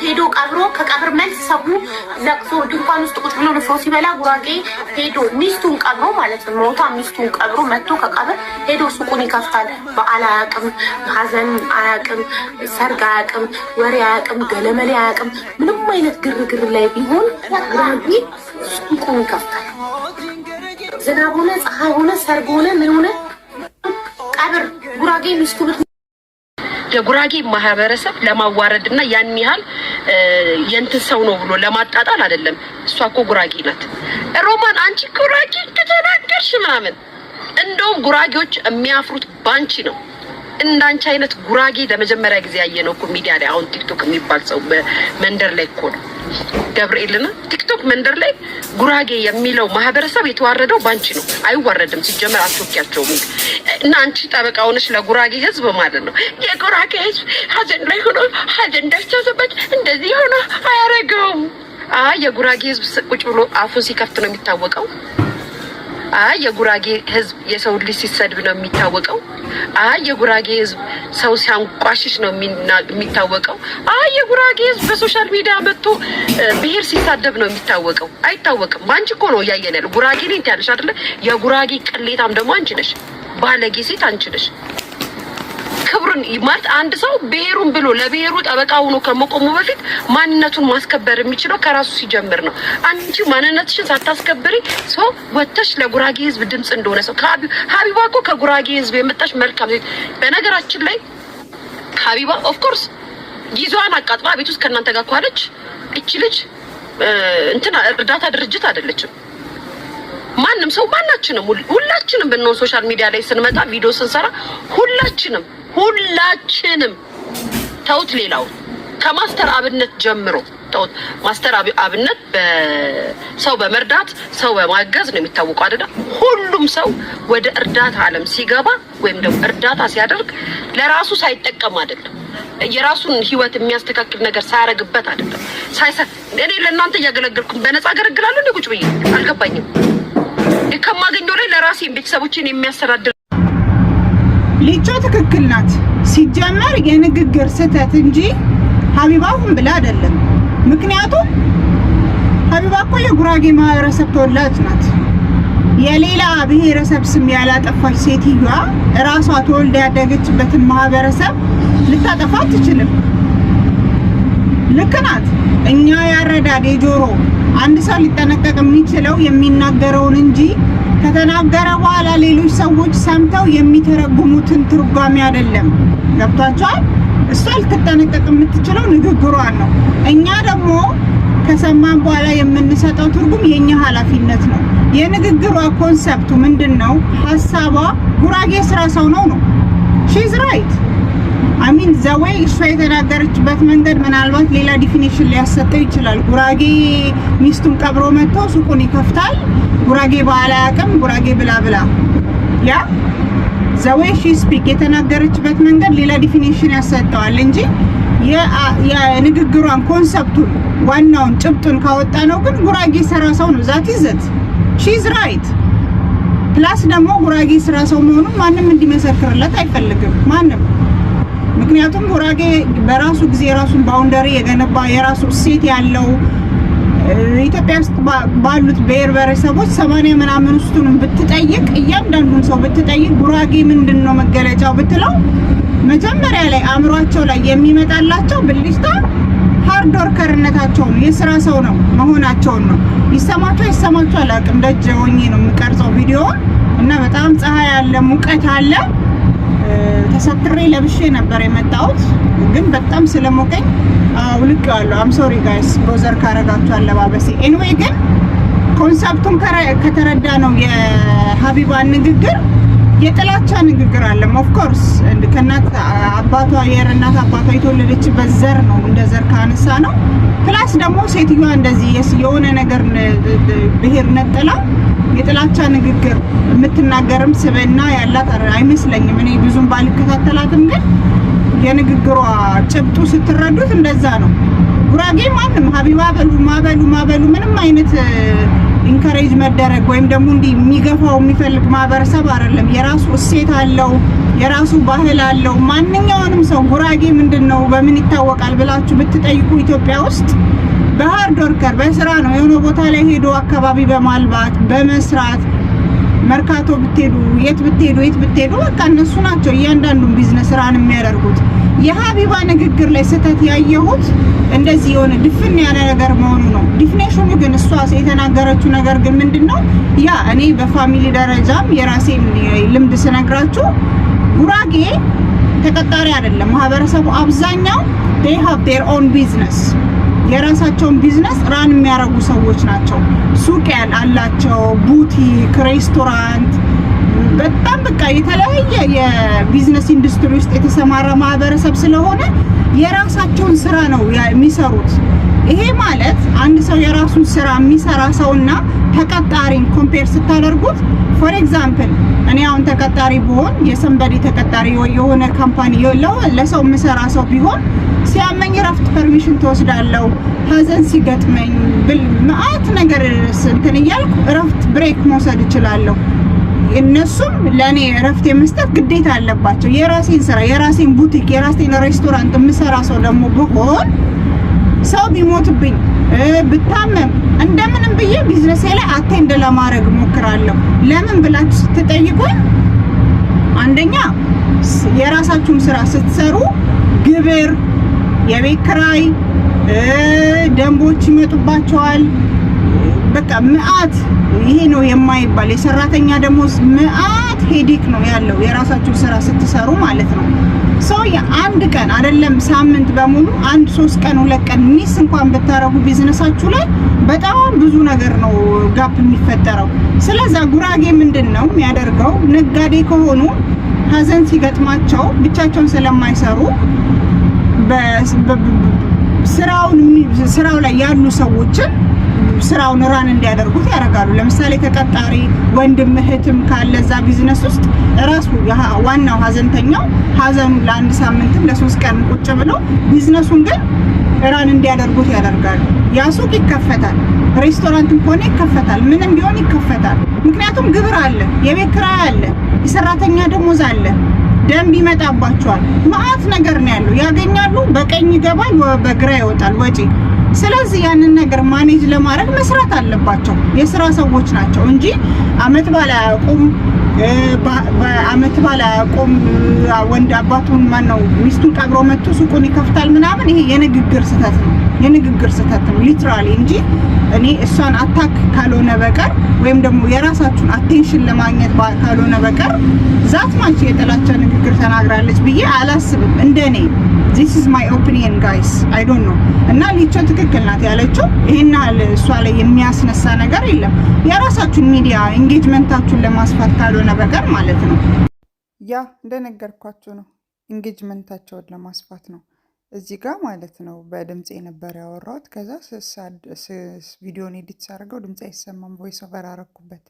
ሄዶ ቀብሮ ከቀብር መልስ ሰው ለቅሶ ድንኳን ውስጥ ቁጭ ብሎ ንፍሮ ሲበላ ጉራጌ ሄዶ ሚስቱን ቀብሮ ማለት ነው፣ ሞታ ሚስቱን ቀብሮ መጥቶ ከቀብር ሄዶ ሱቁን ይከፍታል። በዓል አያውቅም፣ ሀዘን አያውቅም፣ ሰርግ አያውቅም፣ ወሬ አያውቅም፣ ገለመሌ አያውቅም። ምንም አይነት ግርግር ላይ ቢሆን ጉራጌ ሱቁን ይከፍታል። ዝናብ ሆነ፣ ፀሐይ ሆነ፣ ሰርግ ሆነ፣ ምን ሆነ፣ ቀብር ጉራጌ ሚስቱ የጉራጌ ማህበረሰብ ለማዋረድ እና ያን ያህል የእንትን ሰው ነው ብሎ ለማጣጣል አይደለም። እሷ እኮ ጉራጌ ናት። ሮማን፣ አንቺ ጉራጌ ከተናገርሽ ምናምን፣ እንደውም ጉራጌዎች የሚያፍሩት ባንቺ ነው። እንዳንቺ አይነት ጉራጌ ለመጀመሪያ ጊዜ ያየነው እኮ ሚዲያ ላይ አሁን ቲክቶክ የሚባል ሰው መንደር ላይ እኮ ነው። ገብርኤልና ቲክቶክ መንደር ላይ ጉራጌ የሚለው ማህበረሰብ የተዋረደው ባንቺ ነው። አይዋረድም፣ ሲጀመር አትወኪያቸውም። እና አንቺ ጠበቃ ሆነሽ ለጉራጌ ህዝብ ማለት ነው። የጉራጌ ህዝብ ሀዘን ላይ ሆኖ፣ ሀዘን ደርሶበት እንደዚህ ሆኖ አያረገውም። አይ፣ የጉራጌ ህዝብ ቁጭ ብሎ አፉን ሲከፍት ነው የሚታወቀው። አይ፣ የጉራጌ ህዝብ የሰው ልጅ ሲሰድብ ነው የሚታወቀው። አይ፣ የጉራጌ ህዝብ ሰው ሲያንቋሽሽ ነው የሚታወቀው። አይ፣ የጉራጌ ህዝብ በ social media መጥቶ ብሄር ሲሳደብ ነው የሚታወቀው። አይታወቅም። በአንቺ እኮ ነው እያየን ያለው። ጉራጌ ነኝ ትያለሽ አይደለ? የጉራጌ ቅሌታም ደግሞ አንቺ ነሽ። ባለጌ ሴት አንቺ ነሽ። ክብሩን ማለት አንድ ሰው ብሔሩን ብሎ ለብሔሩ ጠበቃ ሆኖ ከመቆሙ በፊት ማንነቱን ማስከበር የሚችለው ከራሱ ሲጀምር ነው። አንቺ ማንነትሽን ሳታስከብሪ ሰው ወተሽ ለጉራጌ ህዝብ ድምፅ እንደሆነ ሰው፣ ሀቢባ እኮ ከጉራጌ ህዝብ የመጣች መልካም ሴት። በነገራችን ላይ ሀቢባ of course ጊዜዋን አቃጥላ ቤት ውስጥ ከእናንተ ጋር ኳለች። እቺ ልጅ እንትና እርዳታ ድርጅት አይደለችም። ማንም ሰው፣ ማናችንም፣ ሁላችንም ብንሆን social media ላይ ስንመጣ፣ ቪዲዮ ስንሰራ፣ ሁላችንም ሁላችንም ተውት፣ ሌላው ከማስተር አብነት ጀምሮ ተውት። ማስተር አብነት ሰው በመርዳት፣ ሰው በማገዝ ነው የሚታወቀው አይደለ? ሁሉም ሰው ወደ እርዳታ ዓለም ሲገባ ወይም ደግሞ እርዳታ ሲያደርግ ለራሱ ሳይጠቀም አይደለም። የራሱን ህይወት የሚያስተካክል ነገር ሳያደርግበት አይደለም። ሳይሰ እኔ ለእናንተ እያገለገልኩ በነፃ አገለግላለሁ እንዴ? ቁጭ ብዬ አልገባኝም። ከማገኘው ላይ ለራሴ ቤተሰቦችን የሚያስተዳድር ሊጮ ትክክል ናት። ሲጀመር የንግግር ስህተት እንጂ ሀቢባ ሁን ብላ አይደለም። ምክንያቱም ሀቢባ እኮ የጉራጌ ማህበረሰብ ተወላጅ ናት። የሌላ ብሔረሰብ ስም ያላጠፋች ሴትዮዋ እራሷ ተወልዳ ያደገችበትን ማህበረሰብ ልታጠፋ አትችልም። ልክ ናት። እኛ ያረዳድ የጆሮ አንድ ሰው ሊጠነቀቅ የሚችለው የሚናገረውን እንጂ ከተናገረ በኋላ ሌሎች ሰዎች ሰምተው የሚተረጉሙትን ትርጓሜ አይደለም። ገብቷቸዋል። እሷ ልትጠነቀቅ የምትችለው ንግግሯን ነው። እኛ ደግሞ ከሰማን በኋላ የምንሰጠው ትርጉም የኛ ኃላፊነት ነው። የንግግሯ concept ኡ ምንድን ነው? ሀሳቧ ጉራጌ ስራ ሰው ነው ነው። She's right. I mean, the way እሷ የተናገረችበት መንገድ ምናልባት ሌላ definition ሊያሰጠው ይችላል። ጉራጌ ሚስቱን ቀብሮ መጥቶ ሱቁን ይከፍታል። ጉራጌ በዓል አያውቅም። ጉራጌ blah blah። Yeah, the way she speak፣ የተናገረችበት መንገድ ሌላ definition ያሰጠዋል እንጂ የንግግሯን concept ኡን፣ ዋናውን ጭብጡን ካወጣ ነው ግን ጉራጌ ስራ ሰው ነው። That is it. She's right. Plus ደግሞ ጉራጌ ስራ ሰው መሆኑን ማንም እንዲመሰክርለት አይፈልግም፣ ማንም። ምክንያቱም ጉራጌ በራሱ ጊዜ የራሱን boundary የገነባ፣ የራሱ እሴት ያለው፣ ኢትዮጵያ ውስጥ ባሉት ብሔር ብሔረሰቦች 80 ምናምን ውስጡንም ብትጠይቅ፣ እያንዳንዱን ሰው ብትጠይቅ፣ ጉራጌ ምንድን ነው መገለጫው ብትለው መጀመሪያ ላይ አእምሯቸው ላይ የሚመጣላቸው ብልጭታ hard worker ነታቸው ነው፣ የስራ ሰው ነው መሆናቸውን ነው። ይሰማቸው ይሰማቸው አላውቅም። ደጅ ሆኜ ነው የምቀርጸው ቪዲዮውን እና በጣም ፀሐይ አለ፣ ሙቀት አለ። ተሰትሬ ለብሼ ነበር የመጣሁት፣ ግን በጣም ስለሞቀኝ አውልቄዋለሁ። I'm sorry guys bother ካረጋችሁ አለባበሴ። Anyway ግን concept ኡን ከተረዳ ነው የሀቢባን ንግግር የጥላቻ ንግግር አለም። Of course ከእናት አባቷ፣ የእናት አባቷ የተወለደችበት ዘር ነው፣ እንደ ዘር ካነሳ ነው። Plus ደግሞ ሴትዮዋ እንደዚህ የሆነ ነገር ብሔር ነጥላ የጥላቻ ንግግር የምትናገርም ስብዕና ያላት አይመስለኝም። እኔ ብዙም ባልከታተላትም ግን የንግግሯ ጭብጡ ስትረዱት እንደዛ ነው። ጉራጌ ማንም ሀቢባ በሉ ማበሉ ማበሉ ምንም አይነት encourage መደረግ ወይም ደግሞ እንዲህ የሚገፋው የሚፈልግ ማህበረሰብ አይደለም። የራሱ እሴት አለው። የራሱ ባህል አለው። ማንኛውንም ሰው ጉራጌ ምንድን ነው፣ በምን ይታወቃል ብላችሁ ብትጠይቁ ኢትዮጵያ ውስጥ በ hard worker፣ በስራ ነው። የሆነ ቦታ ላይ ሄዶ አካባቢ በማልማት፣ በመስራት፣ መርካቶ ብትሄዱ፣ የት ብትሄዱ፣ የት ብትሄዱ በቃ እነሱ ናቸው እያንዳንዱን business run የሚያደርጉት። የሀቢባ ንግግር ላይ ስህተት ያየሁት እንደዚህ የሆነ ድፍን ያለ ነገር መሆኑ ነው። Definition ኑ ግን እሷ የተናገረችው ነገር ግን ምንድን ነው? Yeah፣ እኔ በ family ደረጃም የራሴን ልምድ ስነግራችሁ ጉራጌ ተቀጣሪ አይደለም። ማህበረሰቡ አብዛኛው they have their own business፣ የራሳቸውን business run የሚያደርጉ ሰዎች ናቸው። ሱቅ አላቸው፣ ቡቲክ፣ ሬስቶራንት፣ በጣም በቃ የተለያየ የ business industry ውስጥ የተሰማራ ማህበረሰብ ስለሆነ የራሳቸውን ስራ ነው የሚሰሩት። ይሄ ማለት አንድ ሰው የራሱን ስራ የሚሰራ ሰውና ተቀጣሪን compare ስታደርጉት፣ for example እኔ አሁን ተቀጣሪ ብሆን፣ የ somebody ተቀጣሪ ወይ የሆነ company ለሰው የምሰራ ሰው ቢሆን ሲያመኝ እረፍት permission ትወስዳለሁ። ሀዘን ሲገጥመኝ ብል መአት ነገር እንትን እያልኩ እረፍት break መውሰድ እችላለሁ። እነሱም ለእኔ እረፍት የመስጠት ግዴታ አለባቸው። የራሴን ስራ፣ የራሴን ቡቲክ፣ የራሴን ሬስቶራንት የምሰራ ሰው ደግሞ ብሆን ሰው ቢሞትብኝ፣ ብታመም እንደምንም ብዬ ቢዝነሴ ላይ attend ለማድረግ እሞክራለሁ። ለምን ብላችሁ ስትጠይቁኝ አንደኛ የራሳችሁን ስራ ስትሰሩ ግብር፣ የቤት ክራይ፣ ደንቦች ይመጡባቸዋል። በቃ መአት ይሄ ነው የማይባል የሰራተኛ ደሞዝ፣ መአት headache ነው ያለው የራሳችሁ ስራ ስትሰሩ ማለት ነው። ሰው የአንድ ቀን አይደለም ሳምንት በሙሉ አንድ 3 ቀን 2 ቀን miss እንኳን ብታረጉ ቢዝነሳችሁ ላይ በጣም ብዙ ነገር ነው gap የሚፈጠረው። ስለዛ ጉራጌ ምንድን ነው የሚያደርገው? ነጋዴ ከሆኑ ሀዘን ሲገጥማቸው ብቻቸውን ስለማይሰሩ ስራውን ስራው ላይ ያሉ ሰዎችን ስራውን run እንዲያደርጉት ያደርጋሉ። ለምሳሌ ተቀጣሪ ወንድም እህትም ካለ እዛ ቢዝነስ ውስጥ እራሱ ዋናው ሀዘንተኛው ሀዘኑን ለአንድ ሳምንትም ለ3 ቀን ቁጭ ብሎ ቢዝነሱን ግን run እንዲያደርጉት ያደርጋሉ። ያ ሱቅ ይከፈታል፣ ሬስቶራንትም ከሆነ ይከፈታል፣ ምንም ቢሆን ይከፈታል። ምክንያቱም ግብር አለ፣ የቤት ኪራይ አለ፣ የሰራተኛ ደሞዝ አለ፣ ደንብ ይመጣባቸዋል። መአት ነገር ነው ያለው። ያገኛሉ፣ በቀኝ ይገባል፣ በግራ ይወጣል ወጪ። ስለዚህ ያንን ነገር manage ለማድረግ መስራት አለባቸው። የስራ ሰዎች ናቸው እንጂ አመት በዓል አያውቁም። በአመት በዓል አያውቁም። ወንድ አባቱን ማነው ሚስቱን ቀብሮ መጥቶ ሱቁን ይከፍታል ምናምን። ይሄ የንግግር ስህተት ነው፣ የንግግር ስህተት ነው literally እንጂ እኔ እሷን attack ካልሆነ በቀር ወይም ደግሞ የራሳችሁን attention ለማግኘት ካልሆነ በቀር that much የጥላቻ ንግግር ተናግራለች ብዬ አላስብም። እንደኔ this is my opinion, guys, I don't know። እና ሊቾ ትክክል ናት ያለችው፣ ይሄን ያህል እሷ ላይ የሚያስነሳ ነገር የለም። የራሳችሁን ሚዲያ engagement ኣችሁን ለማስፋት ካልሆነ በቀር ማለት ነው። Yeah፣ እንደነገርኳችሁ ነው። Engagement ኣቸውን ለማስፋት ነው። እዚህ ጋር ማለት ነው በድምፅ የነበረ ያወራሁት። ከዛ ቪዲዮን edit ሳደርገው ድምፅ አይሰማም፣ voice over አረኩበት።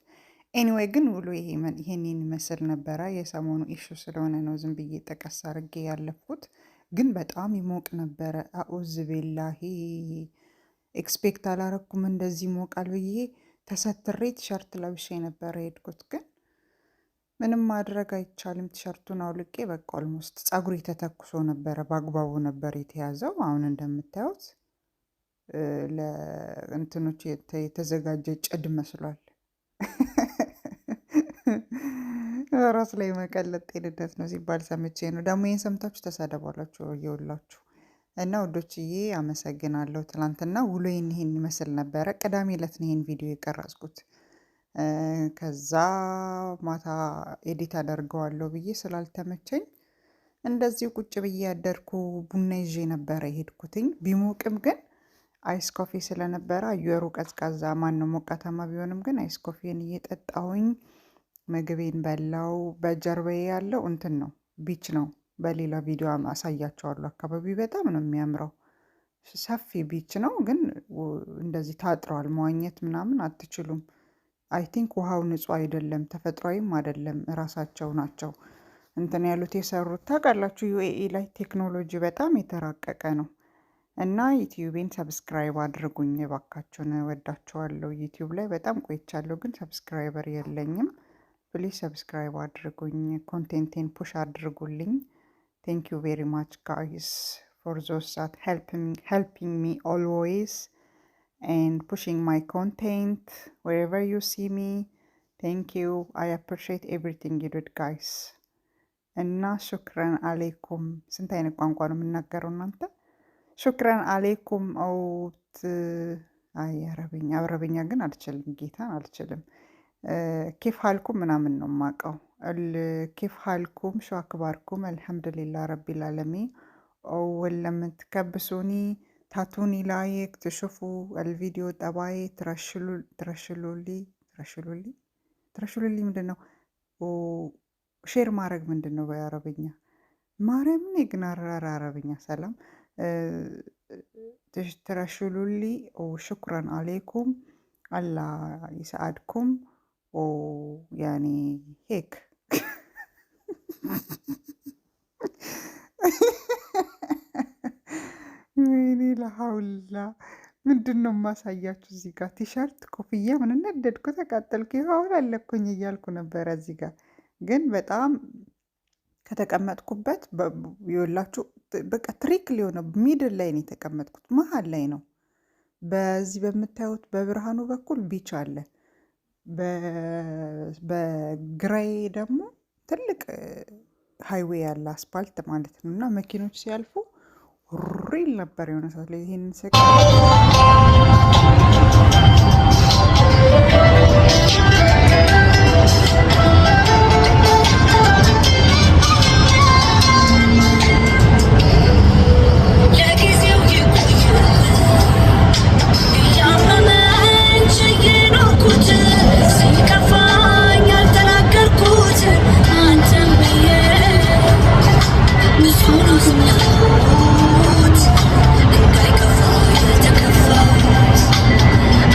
Anyway ግን ውሎ ይሄንን ይመስል ነበረ። የሰሞኑ issue ስለሆነ ነው ዝም ብዬ ጠቀስ አድርጌ ያለፍኩት። ግን በጣም ይሞቅ ነበረ። አኡዝ ቢላሂ፣ expect አላረኩም እንደዚህ ይሞቃል ብዬ። ተሰትሬ ቲሸርት ለብሼ ነበረ የሄድኩት፣ ግን ምንም ማድረግ አይቻልም። ቲሸርቱን አውልቄ በቃ almost ፀጉሬ ተተኩሶ ነበረ። በአግባቡ ነበር የተያዘው። አሁን እንደምታዩት ለእንትኖች የተዘጋጀ ጭድ መስሏል። ራስ ላይ መቀለጥ ጤንነት ነው ሲባል ሰምቼ ነው። ደግሞ ይህን ሰምታችሁ ተሳደባላችሁ እየውላችሁ እና ውዶችዬ አመሰግናለሁ። ትናንትና ውሎዬን ይሄን ይመስል ነበረ። ቅዳሜ ዕለት ነው ይሄን ቪዲዮ የቀረጽኩት። ከዛ ማታ edit አደርገዋለሁ ብዬ ስላልተመቸኝ እንደዚሁ ቁጭ ብዬ ያደርኩ። ቡና ይዤ ነበረ የሄድኩትኝ። ቢሞቅም ግን ice coffee ስለነበረ አየሩ ቀዝቃዛ ማነው ሞቃታማ ቢሆንም ግን ice coffee ን እየጠጣሁኝ ምግቤን በላው። በጀርባዬ ያለው እንትን ነው፣ beach ነው። በሌላ ቪዲዮ አሳያቸዋለሁ። አካባቢው በጣም ነው የሚያምረው። ሰፊ beach ነው፣ ግን እንደዚህ ታጥረዋል። መዋኘት ምናምን አትችሉም። I think ውሃው ንጹህ አይደለም፣ ተፈጥሯዊም አይደለም። እራሳቸው ናቸው እንትን ያሉት፣ የሰሩት። ታውቃላችሁ፣ UAE ላይ ቴክኖሎጂ በጣም የተራቀቀ ነው። እና ዩቲዩቤን subscribe አድርጉኝ እባካችሁን፣ እወዳችኋለሁ። ዩቲዩብ ላይ በጣም ቆይቻለሁ፣ ግን subscriber የለኝም። Please subscribe አድርጉኝ፣ content ኤን push አድርጉልኝ። Thank you very much, guys, for those that helping me always and pushing my content wherever you see me. Thank you. I appreciate everything you did, guys. እና شكرا عليكم። ስንት አይነት ቋንቋ ነው የምናገረው እናንተ? شكرا عليكم። ኦት አይ አረብኛ አረብኛ ግን አልችልም፣ ጌታን አልችልም። كيف حالكم ምናምን ነው የማውቀው። كيف حالكم، شو أخباركم؟ الحمد لله رب العالمين። ولما تكبسوني، تعطوني like، تشوفوا الفيديو تبعي، ترشلولي ترشلولي ترشلولي ምንድን ነው? Share ማድረግ ምንድን ነው በአረብኛ? ማርያምን ግን አረብኛ ሰላም ترشلولي وشكرا عليكم، الله يسعدكم ويعني هيك. ወይኔ ለሀውላ ምንድን ነው የማሳያችሁ? እዚህ ጋር ቲሸርት፣ ኮፍያ ምን ነደድኩ፣ ተቃጠልኩ፣ ይኸው አለኩኝ እያልኩ ነበረ። እዚህ ጋር ግን በጣም ከተቀመጥኩበት ይኸውላችሁ በቃ ትሪክ ሊሆነ middle ላይ ነው የተቀመጥኩት፣ መሀል ላይ ነው። በዚህ በምታዩት በብርሃኑ በኩል beach አለ። በግራዬ ደግሞ ትልቅ highway ያለ አስፓልት ማለት ነው። እና መኪኖች ሲያልፉ real ነበር የሆነ ሰዓት ላይ ይሄንን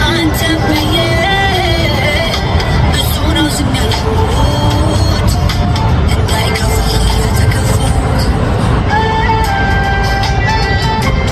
አንተም ብዬ ብዙ ነው ዝም ያልኩት።